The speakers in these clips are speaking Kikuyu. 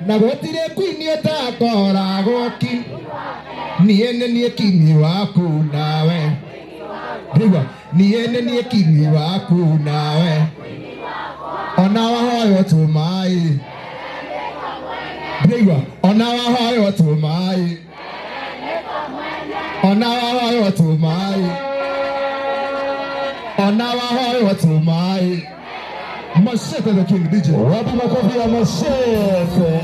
Na gũtirĩ kwini ũtakoragwo ki. Niĩ nĩ niĩ kinyi waku nawe. Ndĩraigua, niĩ nĩ niĩ kinyi waku nawe. Ona wahoywo tũmaĩ. Ndĩraigua, ona wahoywo tũmaĩ. Ona wahoywo tũmaĩ. Ona wahoywo tũmaĩ. Machete the King DJ. Wapi makofi ya Machete?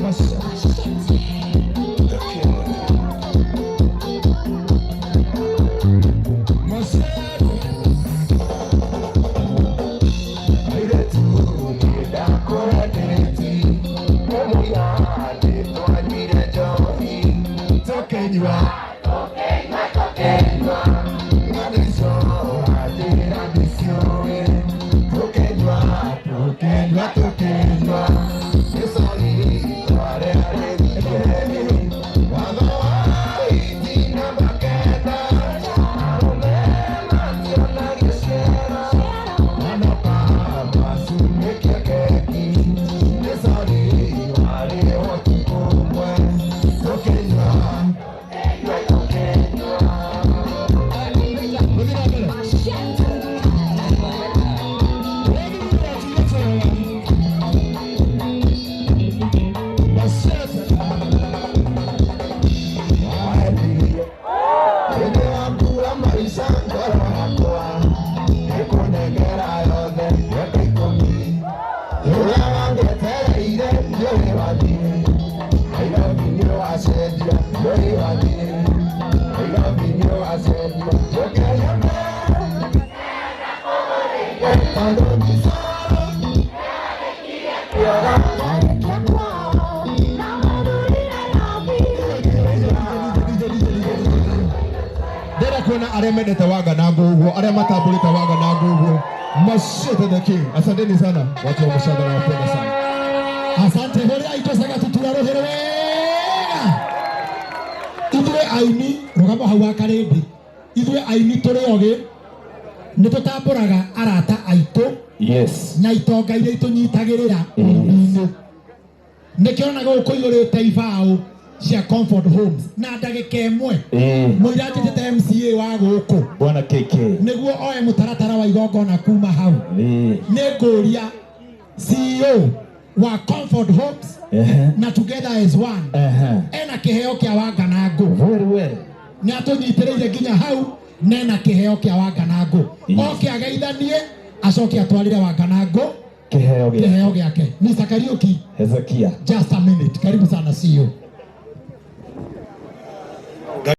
Machete. Machete. Airĩtu niĩ ndakũrendete, mũmũira nĩtwanyuire njohi, tũkĩnyua, tũkĩnyua, ng'ano icio wanjĩra ndiciũĩ, tũkĩnyua, tũkĩnyua, tũkĩnyua, nĩ sorry twarĩ arĩmi watho wa hiti namba 9, arũme mationagio ciero, manoka macunĩkia keki, nĩ sorry warĩ ũtukũ ũmwe, tũkĩnyua, tũkĩnyua. Gũthiĩ na mbere. Machete. Hĩndĩ wakura maica ngoro yakwa ĩkũnengera yothe mĩaka 10 ũrĩa wangetereire ndiũĩ wathiĩ Nairobi nĩ wacenjia ndiũĩ wathiĩ Nairobi nĩ wacenjia njokeria mbere tondũ mbica Warĩkia kwao na mũthuri Nairobi. Ndĩrenda kuona arĩa mendete wanga na nguguo, arĩa matambũrĩte wanga na nguguo. Machete the King. Asanteni sana watu wa Muchatha, nawapenda sana. Asante huria itocaga tutura rũhĩ wega. Ithuĩ aini rũgamo hau wa karĩndĩ, ithuĩ aini tũrĩ ogĩ nĩ tũtambũraga arata aitũ na itonga iria itũnyitagĩrĩra ũini-inĩ. Nĩkĩo onaga gũkũ kũiyũrĩte ibaũ cia Comfort Homes na ndagĩka 1 mũira njĩtĩte MCA wa gũkũ Bwana KK. Nĩguo oe mũtaratara wa igongona kuma hau. Nĩ ngũria CEO wa Comfort Homes na Together as One ena kĩheo kĩa wanga na ngũ. Very well. Nĩ atũnyitĩrĩire nginya hau na ena kĩheo kĩa wanga na ngũ. Oke ageithanie acoke atwarĩre wanga na ngũ Kĩheo gĩa kĩheo gĩake. Mr. Kariuki, Hezekia. Just a minute. Karibu sana, CEO.